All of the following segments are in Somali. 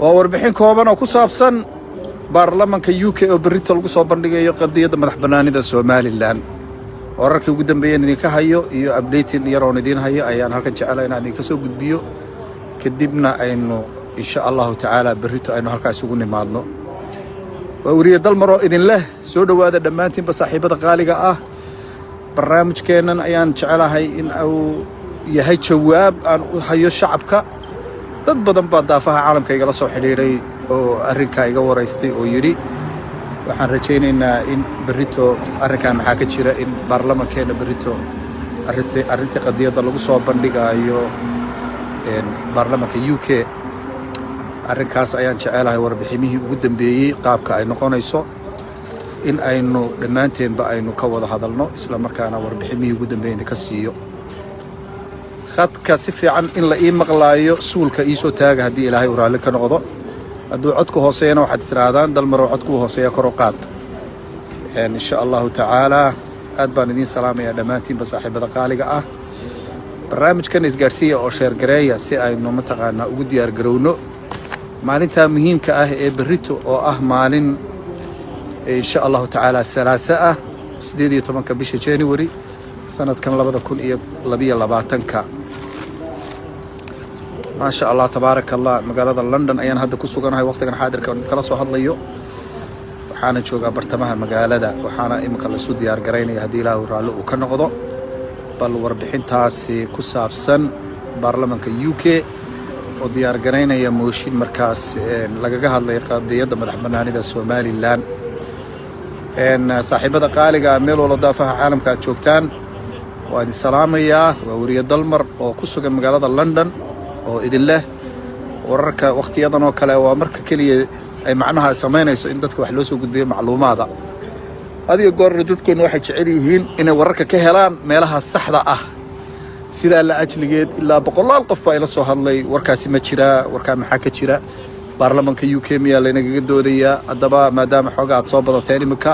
Waa warbixin kooban oo ku saabsan baarlamanka UK oo berrito lagu soo bandhigayo qadiyadda madax bannaanida Somaliland. Wararkii ugu dambeeyeen idinka hayo iyo updating yaroon idiin hayo ayaan halkan jecela inaan idinka soo gudbiyo, kadibna aynu insha Allahu tacaala berrito aynu halkaas ugu nimaadno. Waa weriye Dalmaroo idin leh soo dhowaada dhammaantiinba, saaxiibada qaaliga ah. Barnaamijkeennan ayaan jecelahay in uu yahay jawaab aan u hayo shacabka. Dad badan baa daafaha caalamka igala soo xidhiidhay oo arrinkaa iga waraystay oo yidhi, waxaan rajaynaynaa in berrito arrinkan maxaa ka jira, in baarlamankeenna berrito arrintii qadiyadda lagu soo bandhigaayo baarlamanka UK. Arrinkaas ayaan jecelahay warbiximihii ugu dambeeyey qaabka ay noqonayso in aynu dhammaanteenba aynu ka wada hadalno, isla markaana warbiximihii ugu dambeeyey idinka siiyo. Khadka si fiican in la ii maqlaayo suulka iisoo taaga haddii Ilaahay uu raalli ka noqdo. Hadduu codku hooseeyana, waxaad tidhaahdaan, "Dalmarow, codkuu hooseeya, kor u qaad." Insha Allahu tacaalaa, aad baan idiin salaamayaa dhammaantiinba, saaxiibada qaaliga ah. Barnaamijkan isgaadhsiiya oo share gareeya si aynu mataqaanaa ugu diyaar garowno maalintaa muhiimka ah ee berrito, oo ah maalin insha Allahu tacaala Salaase ah, 18-ka bisha January sanadkan 2022-ka. Maasha Allah, tabaaraka Allah. Magaalada London ayaan hadda ku suganahay waqtigan xaadirka aan kala soo hadlayo. Waxaana joogaa bartamaha magaalada, waxaana iminka laisu diyaar garaynaya, haddii Ilaahu raalli uu ka noqdo, bal warbixintaasi ku saabsan baarlamanka UK oo diyaar garaynaya mooshin markaas lagaga hadlay qadiyadda madax bannaanida Somaliland. Saaxiibada qaaliga, meel walba daafaha caalamka aad joogtaan, waa idin salaamayaa. Waa weriye Dalmar oo ku sugan magaalada London oo idin leh wararka wakhtiyadan oo kale waa marka keliya ay macnaha samaynayso in dadka wax loo soo gudbiyo macluumaada. Adiga goorna dadkeennu waxay jecel yihiin inay wararka ka helaan meelaha saxda ah. Sidaa la ajligeed ilaa boqolaal qof baa ila soo hadlay: warkaasi ma jiraa? Warkaa maxaa ka jira? Baarlamanka UK miyaa laynagaga doodayaa? Haddaba maadaama xooga aad soo badateen iminka,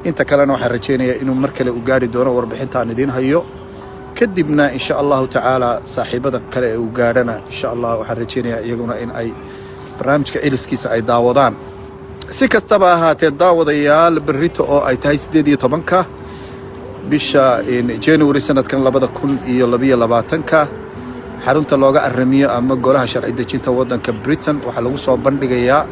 inta kalena waxaan rajaynayaa inuu mar kale u gaari doono warbixintaan idiin hayo. Kadibna insha Allahu tacaala saaxiibada kale ee uu gaadhana, insha Allah, waxaan rajaynayaa iyaguna in ay barnaamijka celiskiisa ay daawadaan. Si kastaba ahaatee, daawadayaal, berrito oo ay tahay 18-ka bisha January sanadkan 2022-ka, xarunta looga aramiyo ama golaha sharci dejinta waddanka Britain waxaa lagu soo bandhigayaa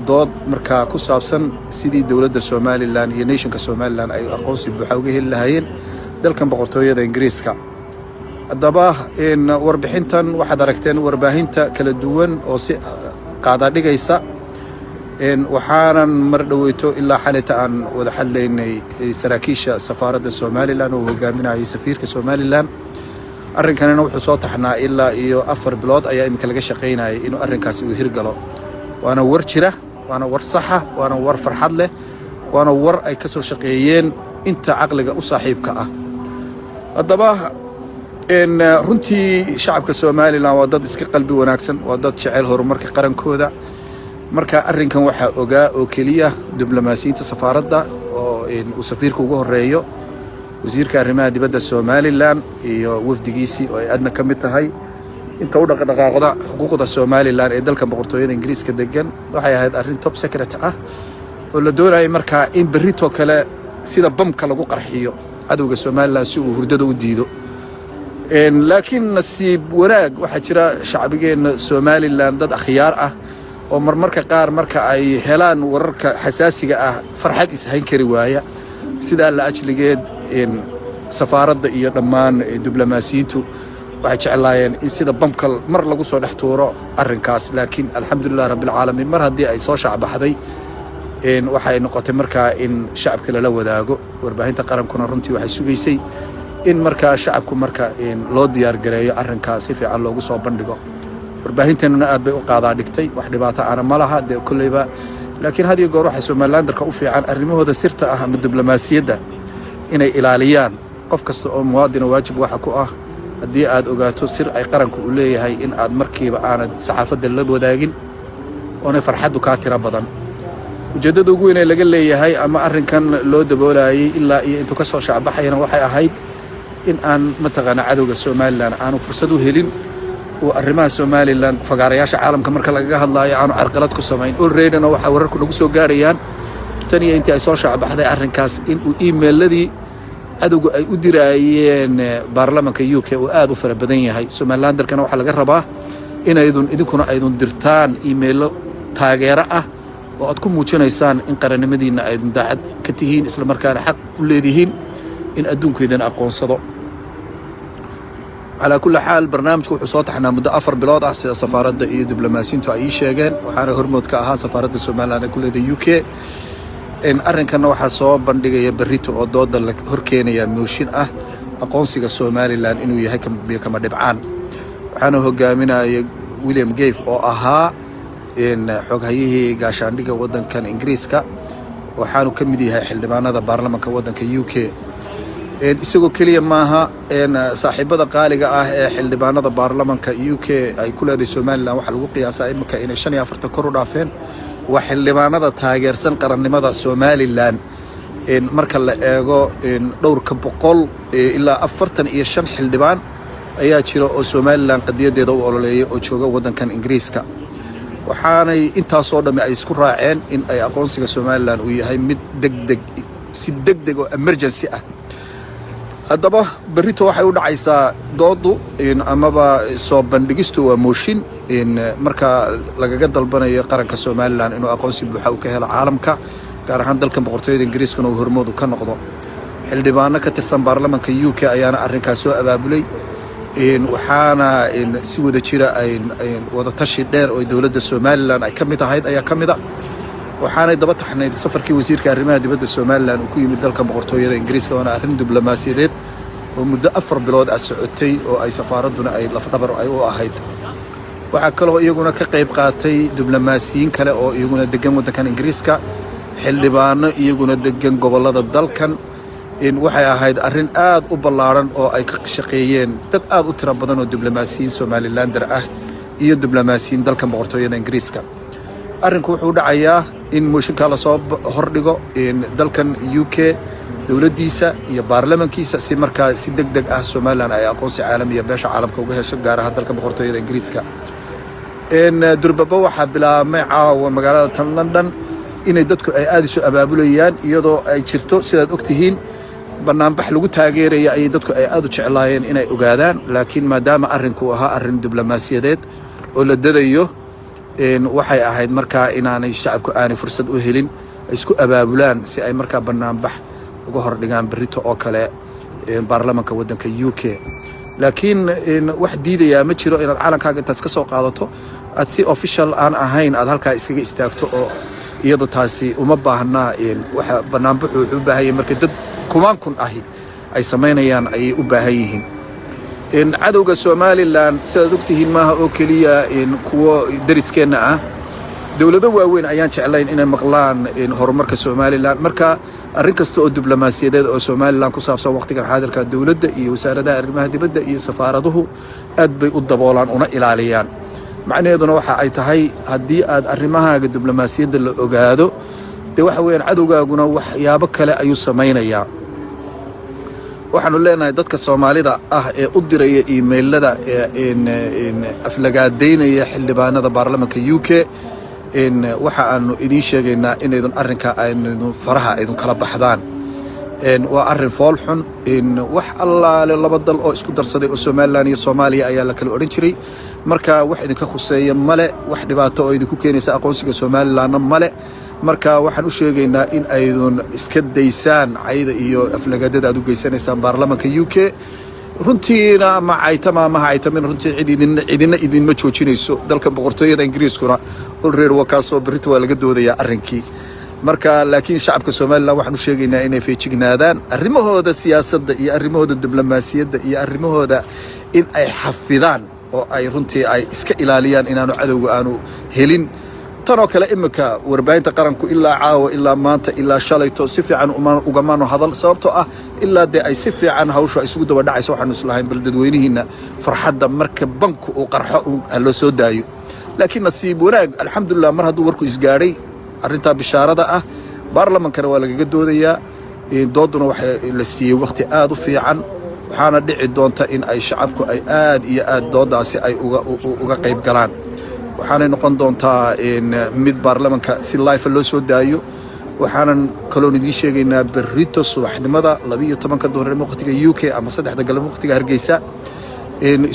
dood markaa ku saabsan sidii dowladda Somaliland iyo nationka Somaliland ay aqoonsi buuxa uga heli lahaayeen dalkan Boqortooyada Ingiriiska. Haddaba warbixintan waxaad aragteen warbaahinta kala duwan oo si qaadadhigaysa. Waxaanan mar dhoweyto ilaa xalita aan wada hadlaynay saraakiisha safaaradda Somaliland oo hogaaminayay safiirka Somaliland. Arrinkanina wuxuu soo taxnaa ilaa iyo 4 bilood ayaa iminka laga shaqaynayay inuu arrinkaasi uu hirgalo. Waana war jira, waana war saxa, waana war farxad leh, waana war ay ka soo shaqeeyeen inta caqliga u saaxiibka ah. Haddaba runtii shacabka Somaliland waa dad iska qalbi wanaagsan, waa dad jecel horumarka qarankooda. Marka arrinkan waxaa ogaa oo keliya diblomaasiyiinta safaaradda oo uu safiirka ugu horeeyo, wasiirka arrimaha dibadda Somaliland iyo wafdigiisii oo ay adna ka mid tahay, inta u dhaqdhaqaaqda xuquuqda Somaliland ee dalkan Boqortooyada Ingiriiska degan. Waxay ahayd arrin top secret ah oo la doonayay markaa in berritoo kale sida bamka lagu qarxiyo cadowga Somaliland si uu hurdada u diido. Laakiin nasiib wanaag, waxaa jira shacbigeenna Somaliland dad akhyaar ah oo marmarka qaar marka ay helaan wararka xasaasiga ah farxad ishayn kari waaya. Sidaa la ajligeed safaaradda iyo dhammaan diblomaasiyiintu waxay jeclaayeen in sida bamka mar lagu soo dhex tuuro arrinkaas. Laakiin alxamdulilah rabbilcaalamiin, mar haddii ay soo shaacbaxday, waxay noqotay markaa in shacabka lala wadaago. Warbaahinta qarankuna runtii waxay sugaysay in markaa shacabku marka loo diyaar gareeyo arrinkaa si fiican loogu soo bandhigo. Warbaahinteenuna aad bay u qaadaa dhigtay, wax dhibaato ana ma laha dee kolleyba. Laakiin had iyo goor waxay Somalilandarka u fiican arrimahooda sirta ah ama diblomaasiyadda inay ilaaliyaan. Qof kasta oo muwaadina waajib waxa ku ah, haddii aad ogaato sir ay qaranku u leeyahay, in aad markiiba aanad saxaafadda la wadaagin oonay farxaddu kaa tiro badan. Ujeeddada ugu weyn ee laga leeyahay ama arrinkan loo daboolayay ilaa iyo intuu ka soo shaacbaxayana waxay ahayd in aan mataqaanaa cadowga Somaliland aanu fursad u helin. Uu arrimaha Somaliland fagaarayaasha caalamka marka lagaga hadlaayo aanu carqalad ku samayn. Already-na waxaa wararku nagu soo gaarhayaan, tan iyo intii ay soo shaacbaxday arrinkaas, in uu email-ladii cadowga ay u diraayeen baarlamanka UK uu aad u fara badan yahay. Somalilanderkana waxaa laga rabaa inaydun idinkuna aydun dirtaan email-o taageero ah oo aad ku muujinaysaan in qarannimadiinna aydun daacad ka tihiin, isla markaana xaq u leedihiin in adduunku idin aqoonsado. Calaa kulli xaal, barnaamijku wuxuu soo taxnaa muddo 4 bilood ah, sida safaaradda iyo diblomaasiyiintu ay ii sheegeen, waxaana hormood ka ahaa safaaradda Somaliland ee ku leeda UK. Arrinkanna waxaa soo bandhigaya berrito oo dooda la horkeenaya mooshin ah aqoonsiga Somaliland inuu yahay kama dhibcaan, waxaana hogaaminaya William Gave oo ahaa xoghayihii gaashaandhigga waddankan Ingiriiska, waxaanu ka mid yahay xildhibaanada baarlamanka waddanka UK. Isagoo keliya maaha. Saaxiibada qaaliga ah ee xildhibaanada baarlamanka UK ay ku leedahay Somaliland waxaa lagu qiyaasaa iminka inay 45 kor u dhaafeen. Waa xildhibaanada taageersan qarannimada Somaliland. Marka la eego dhowrka boqol, ilaa 45 xildhibaan ayaa jira oo Somaliland qadiyadeeda u ololeeya oo jooga waddankan Ingiriiska, waxaanay intaasoo dhammi ay isku raaceen in ay aqoonsiga Somaliland uu yahay mid degdeg, si deg deg oo emergency ah. Haddaba berrito waxay u dhacaysaa doodu amaba soo bandhigistu, waa mooshin marka lagaga dalbanayo qaranka Somaliland inuu aqoonsi buuxa uu ka helo caalamka, gaar ahaan dalkan Boqortooyada Ingiriiskuna uu hormoodu ka noqdo. Xildhibaano ka tirsan baarlamanka UK ayaana arrinkaas soo abaabulay, waxaana si wada jira wadatashi dheer oo dowladda Somaliland ay ka mid ahayd ayaa ka mid a, waxaanay daba taxnayd safarkii wasiirka arrimaha dibadda Somaliland uu ku yimid dalka Boqortooyada Ingiriiska, waana arrin diblomaasiyadeed oo muddo 4 bilood ah socotay oo ay safaaradduna ay lafdhabar ay u ahayd. Waxaa kaloo iyaguna ka qayb qaatay diblomaasiyiin kale oo iyaguna degan waddankan Ingiriiska, xildhibaano iyaguna degan gobollada dalkan. Waxay ahayd arrin aad u ballaadhan oo ay ka shaqeeyeen dad aad u tiro badan oo diblomaasiyiin Somalilander ah iyo diblomaasiyiin dalkan Boqortooyada Ingiriiska. Arrinku wuxuu dhacayaa in mooshinkaa lasoo hordhigo dalkan UK dowladdiisa iyo baarlamankiisa, si markaa si deg deg ah Somaliland ay aqoonsi caalamiya beesha caalamka uga hesho, gaar ahaan dalka Boqortooyada Ingiriiska. Durbaba waxaa bilaabmay caawa magaalada tan London inay dadku ay aada isu abaabulayaan, iyadoo ay jirto, sidaad og tihiin, banaanbax lagu taageeraya ayay dadku ay aada u jeclaayeen inay ogaadaan. Laakiin maadaama arrinku ahaa arrin diblomaasiyadeed oo la dadayo, waxay ahayd markaa inaanay shacabku aanay fursad u helin ay isku abaabulaan si ay markaa banaanbax uga hordhigaan berrito oo kale baarlamanka waddanka UK. Laakiin wax diidayaa ma jiro inaad calankaaga intaad iska soo qaadato aad si official aan ahayn aad halkaa iskaga istaagto, oo iyadoo taasi uma baahnaa. Waxa banaanbaxu wuxuu u baahan yahay marka dad kumaan kun ahi ay samaynayaan ayay u baahan yihiin. Cadowga Somaliland, sidaad ogtihiin, maaha oo keliya kuwo dariskeenna ah. Dowlado waaweyn ayaan jeclayn inay maqlaan horumarka Somaliland. Marka arrin kasta oo diblomaasiyadeed oo Somaliland ku saabsan waqtigan xaadirka, dowladda iyo wasaaradaha arrimaha dibadda iyo safaaraduhu aad bay u daboolaan una ilaaliyaan. Macnaheeduna waxa ay tahay, haddii aad arrimahaaga diblomaasiyadda la ogaado, dee waxa weeyaan cadowgaaguna waxyaabo kale ayuu samaynayaa. Waxaanu leenahay dadka Soomaalida ah ee u diraya email-ada ee aflagaadaynaya xildhibaanada baarlamanka UK, waxa aanu idiin sheegaynaa inaydun arrinkaa aydun faraha aydun kala baxdaan. Waa arrin fool xun. Wax allaale laba dal oo isku darsaday oo Somaliland iyo Soomaaliya ayaa la kala odhan jiray. Marka wax idinka khuseeya male, wax dhibaato oo idinku keenaysa aqoonsiga Somalilandna male. Marka waxaan u sheegaynaa in aydun iska daysaan cayda iyo aflagaadada aad u geysanaysaan baarlamanka UK. Runtiina ama caytama ama ha caytamin, runtii cid idin cidina idinma joojinayso. Dalka Boqortooyada Ingiriiskuna already waa kaasoo berrito waa laga doodayaa arrinkii. Marka laakiin shacabka Somaliland waxaan u sheegaynaa inay feejignaadaan, arrimahooda siyaasadda iyo arrimahooda diblomaasiyadda iyo arrimahooda in ay xafidaan oo ay runtii ay iska ilaaliyaan inaanu cadowga aanu helin. Tan oo kale iminka warbaahinta qaranku ilaa caawa, ilaa maanta, ilaa shalayto si fiican ugamaanu hadal, sababtoo ah ilaa dee ay si fiican hawshu ay isugu daba dhacayso waxaanu islahayn bal dadweynihiinna farxadda marka banku uu qarxo ha loo soo daayo. Laakiin nasiib wanaag, alxamdulilah, mar hadduu warku isgaadhay, arrintaa bishaarada ah baarlamankana waa lagaga doodayaa. Dooduna waxaa la siiyey wakhti aad u fiican. Waxaa Waxaana dhici doonta in ay shacabku ay aad iyo aad doodaasi ay uga qayb galaan. Waxaanay noqon doontaa mid baarlamanka si live loo soo daayo. Waxaanan kaloon idiin sheegaynaa berrito subaxnimada 12-ka duhurnimo waqtiga UK ama 3-da galabnimo waqtiga Hargeysa,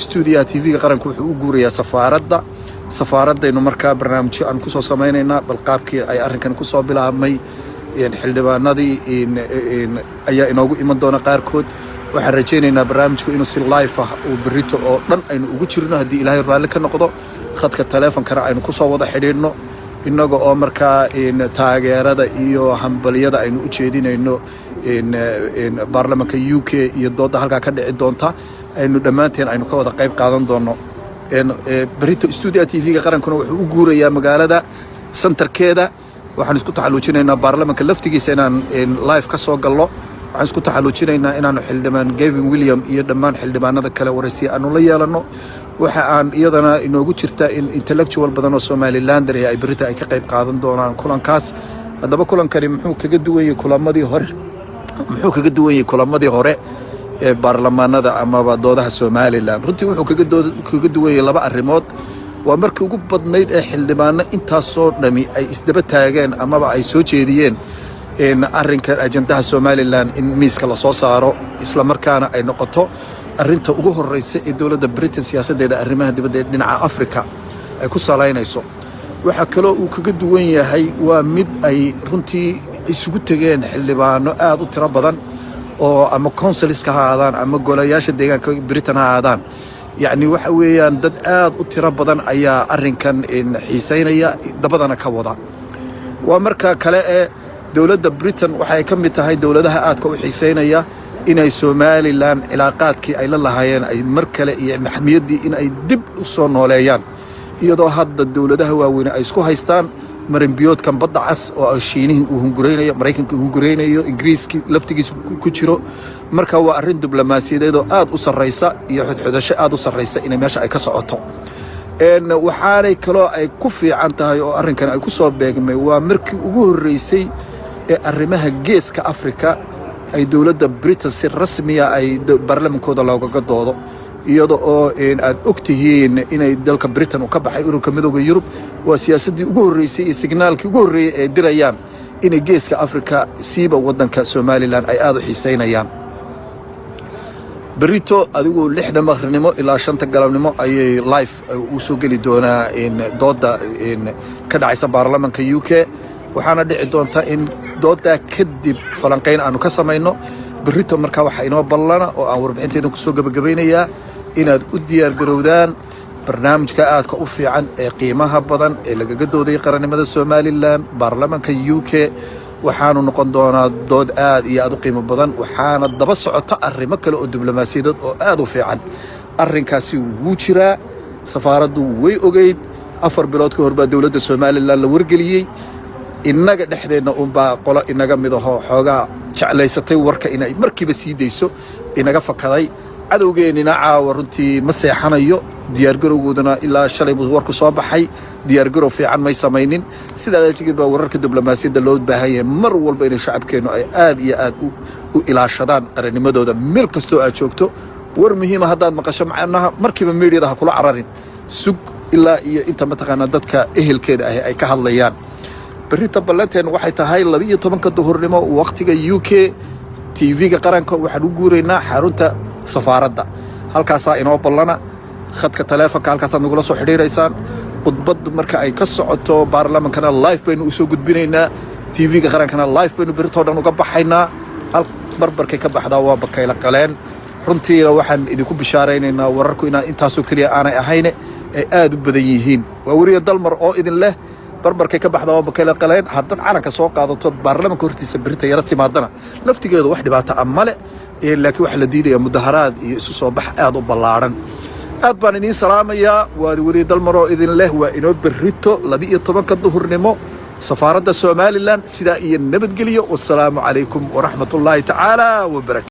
stuudiyaha TV-ga qaranka wuxuu u guurayaa safaaradda. Safaaraddaynu markaa barnaamijyo aan kusoo samaynaynaa bal qaabkii ay arrinkan kusoo bilaabmay. Xildhibaanadii ayaa inoogu iman doona qaarkood. Waxaan rajaynaynaa barnaamijku inuu si live ah uu berrito oo dhan aynu ugu jirno, haddii Ilaahay raalli ka noqdo, khadka taleefonkana aynu kusoo wada xidhiidhno, innaga oo markaa taageerada iyo hambaliyada aynu u jeedinayno baarlamanka UK iyo doodda halkaa ka dhici doonta aynu dhammaanteen aynu ka wada qayb qaadan doonno. Berrito stuudiyaha TV-ga qarankuna wuxuu u guurayaa magaalada centerkeeda. Waxaan isku taxalluujinaynaa baarlamanka laftigiisa inaan live ka soo gallo. Waxaan isku taxalluujinaynaa inaanu xildhibaan Gavin William iyo dhammaan xildhibaanada kale waraysiya aanu la yeelanno. Waxa aan iyadana inoogu jirta in intellectual badan oo Somalilander ay berrita ay ka qayb qaadan doonaan kulankaas. Haddaba kulankani muxuu kaga duwan yahay kulamadii hore? Muxuu kaga duwan yahay kulamadii hore ee baarlamaanada amaba doodaha Somaliland? Runtii wuxuu kaga duwan yahay laba arrimood. Waa markii ugu badnayd ee xildhibaano intaasoo dhami ay isdaba taageen amaba ay soo jeediyeen arrinka ajandaha Somaliland in miiska lasoo saaro, isla markaana ay noqoto arrinta ugu horreysa ee dowladda Britain siyaasaddeeda arrimaha dibadda ee dhinaca Africa ay ku salaynayso. Waxaa kaloo uu kaga duwan yahay waa mid ay runtii isugu tegeen xildhibaano aad u tiro badan oo ama councilska ha ahaadaan ama golayaasha deegaanka Britain ha ahaadaan. Yacni waxa weeyaan dad aad u tiro badan ayaa arrinkan xiisaynaya, dabadana ka wada. Waa marka kale ee dowladda Britain waxay ka mid tahay dowladaha aadka u xiisaynaya inay Somaliland cilaaqaadkii ay la lahaayeen ay mar kale iyo maxmiyaddii in ay dib u soo nooleeyaan, iyadoo hadda dowladaha waaweyne ay isku haystaan marinbiyoodkan Badda Cas oo Shiinihii uu hunguraynayo, Maraykanka uu hunguraynayo, Ingiriiskii laftigiisa ku jiro. Marka waa arrin diblomaasiyadeed oo aad u sarraysa iyo xodxodasho aad u sarraysa inay meesha ay ka socoto. Waxaanay kaloo ay ku fiican tahay oo arrinkan ay ku soo beegmay, waa markii ugu horreysay ee arrimaha Geeska Afrika ay dowladda Britain si rasmiya ay baarlamankooda loogaga doodo, iyada oo aad og tihiin inay dalka Britain uu ka baxay Ururka Midowga Yurub. Waa siyaasaddii ugu horreysay iyo signaalkii ugu horreeyey ee dirayaan inay Geeska Afrika, siiba waddanka Somaliland, ay aad u xiisaynayaan. Berito adigu 6-da maqribnimo ilaa 5-ta galabnimo ayay live u soo geli doonaa doodda ka dhacaysa baarlamanka UK. Waxaana dhici doonta in dooddaa kadib falanqayn aanu ka samayno berrito. Markaa waxaa inoo ballana oo aan warbixintaydan kusoo gebagabaynayaa inaad u diyaar garowdaan barnaamijka aadka u fiican ee qiimaha badan ee lagaga doodayay qarannimada Somaliland baarlamanka UK. Waxaanu noqon doonaa dood aad iyo aad u qiimo badan, waxaana daba socota arrimo kale oo diblomaasiyadeed oo aad u fiican. Arrinkaasi wuu jiraa, safaaraddu way ogeyd. 4 bilood ka hor baa dowladda Somaliland la wargeliyey. Innaga dhexdeenna unbaa qolo inaga mid ahoo xoogaa jeclaysatay warka inay markiiba sii dayso inaga fakaday. Cadowgeennina caawa runtii ma seexanayo. Diyaargarowgoodana ilaa shalay buu warku soo baxay, diyaargarow fiican may samaynin. Sidaa darteed baa wararka diblomaasiyadda loo baahan yahay mar walba inay shacabkeennu ay aad iyo aad u ilaashadaan qarannimadooda. Meel kastoo aad joogto, war muhiima haddaad maqasho, macnaha markiiba meediyada ha kula cararin. Sug ilaa iyo inta mataqaanaa dadka ehelkeeda ahi ay ka hadlayaan. Berrita ballanteen waxay tahay 12-ka duhurnimo wakhtiga UK. TV-ga qaranka waxaan u guuraynaa xarunta safaaradda. Halkaasaa inoo ballana. Khadka taleefonka halkaasaad nagula soo xidhiiraysaan. Khudbaddu marka ay ka socoto baarlamankana live baynu usoo gudbinaynaa. TV-ga qarankana live baynu berritoo dhan uga baxaynaa. Hal barbarkay ka baxdaa waa bakayla qaleen. Runtiina waxaan idinku bishaaraynaynaa wararku inaan intaasoo keliya aanay ahayne ay aad u badan yihiin. Waa weriya Dalmar oo idin leh, barbarkay ka baxdaa waa bakayla qaleen. Haddaad calanka soo qaadato baarlamanka hortiisa berrita yaro timaadana, laftigeedu wax dhibaato ah male, laakiin waxaa la diidayaa mudaharaad iyo isu soo bax aad u ballaadhan. Aad baan idiin salaamayaa. Waad weriye Dalmar oo idin leh, waa inoo berrito 12-ka duhurnimo safaaradda Somaliland. Sidaa iyo nabadgelyo. Wasalaamu calaykum waraxmatullaahi tacaala wabarakatu.